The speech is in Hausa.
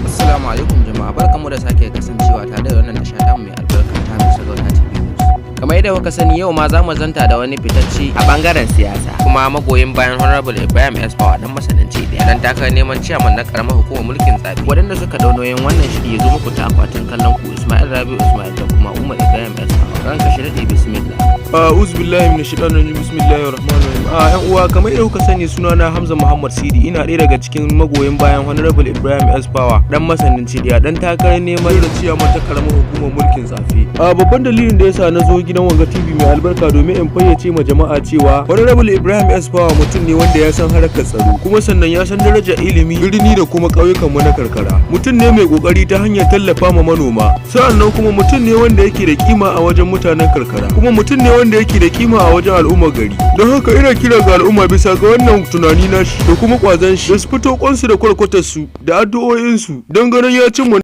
Assalamu alaikum jama'a, barkamu da sake kasancewa tare da wannan tasha tamu mai albarka ta mai Sarauta TV News. Kamar yadda kuka sani, yau ma za mu zanta da wani fitacce a bangaren siyasa kuma magoyin bayan Honorable Ibrahim S. Power, dan masanin Cibiya, dan takarar neman ciyaman na karamar hukumar mulkin Tsafe. Waɗanda suka ɗau nauyin wannan shiri ya zo muku ta akwatin kallon ku, Ismail Rabi'u Ismail da kuma Umar Ibrahim S. Power. Ranka shi daɗe, bismillah. A'udhu billahi minash shaitanir rajim. Bismillahir rahmanir rahim. A yan uwa, kamar yadda kuka sani, sunana Hamza Muhammad Sidi. Ina ɗaya daga cikin magoyin bayan Honorable Ibrahim S Power, dan masanin Cidiya, dan takarar neman da ciyaman ta karamar hukumar mulkin Tsafe. A babban dalilin da yasa na zo gidan wanga TV mai albarka domin in fayyace ma jama'a cewa Honorable Ibrahim S Power mutum ne wanda ya san harkar tsaro, kuma sannan ya san darajar ilimi, birni da kuma ƙauyukan mu na karkara. Mutum ne mai kokari ta hanyar tallafa ma manoma. Sa'annan kuma mutum ne wanda yake da kima a wajen mutanen karkara, kuma mutum ne wanda yake da kima a wajen al'ummar gari. Don haka ina kira ga al'umma, bisa ga wannan tunani nashi da kuma kwazon shi, da su fito kwansu da kwarkwatar su da addu'o'in su don ganin ya cimma